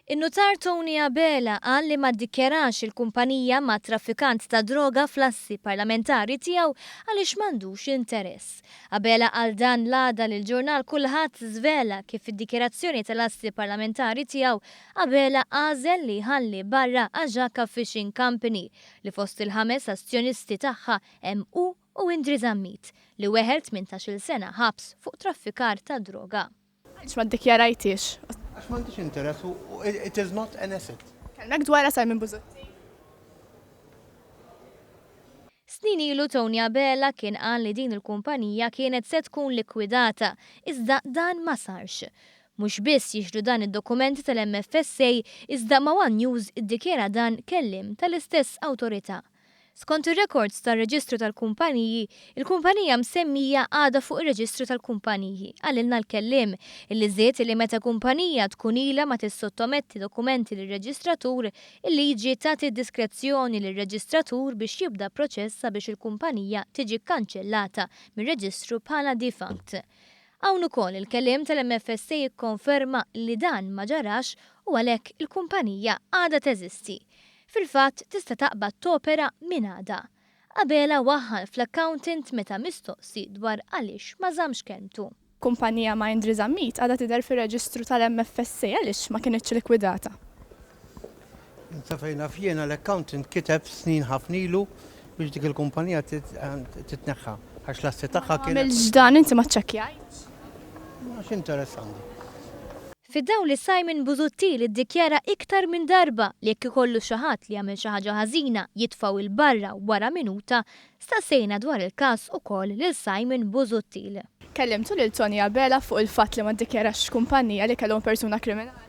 In-Nutar Tony Abela qal li ma ddikjarax il-kumpanija ma' traffikant ta' droga fl-assi parlamentari tiegħu għaliex m'għandux interess. Abela qal dan l-għada li l-ġurnal Kullħadd żvela kif fid-dikjarazzjoni tal-assi parlamentari tiegħu Abela għażel li jħalli barra Ajaca Fishing Company li fost il-ħames azzjonisti tagħha hemm hu u Indri Zammit li weħel 18-il sena ħabs fuq traffikar ta' droga. Għaliex ma ddikjarajthiex? Għax m'għandix interess u it is not an asset. Kellmek dwarha Simon Busuttil? Snin ilu Tony Abela kien qal li din il-kumpanija kienet se tkun likwidata, iżda dan ma sarx. Mhux biss jixhdu dan id-dokumenti tal-MFSA iżda ma' one News iddikjara dan kelliem tal-istess awtorità. Skont ir-rekords tar-Reġistru tal-Kumpaniji, il-kumpanija msemmija għadha fuq ir-Reġistru tal-Kumpaniji, qalilna l-kelliem, illi żied illi meta kumpanija tkun ilha ma tissottometti dokumenti lir-reġistratur, il-liġi tagħti d-diskrezzjoni lir-reġistratur biex jibda proċess sabiex il-kumpanija tiġi kkanċellata mir-reġistru bħala defunct. Hawn ukoll il-kelliem tal-MFSA kkonferma li dan ma ġarax u għalhekk il-kumpanija għadha teżisti. Fil-fatt tista' taqbad topera minn għada. Abela waħħal fl-accountant meta mistoqsi dwar għaliex ma żammx kelmtu. Kumpanija ma' Indri Zammit għadha tidher fir-reġistru tal-MFSA għaliex ma kinitx likwidata? Sa fejn naf jiena l-accountant kiteb snin ħafna ilu biex dik il-kumpanija titneħħa għax l-assi tagħha kien. Ma għamilx dan inti ma ċċekkjajtx? Ma x'interess għandi. Fid-dawl li Simon Busuttil iddikjara iktar minn darba li jekk ikollu xi ħadd li jagħmel xi ħaġa ħażina jitfgħu 'l barra wara minuta, staqsejna dwar il-każ ukoll lil Simon Busuttil. Kellimtu lil Tony Abela fuq il-fatt li ma ddikjarax kumpanija li kellu ma' persuna kriminali?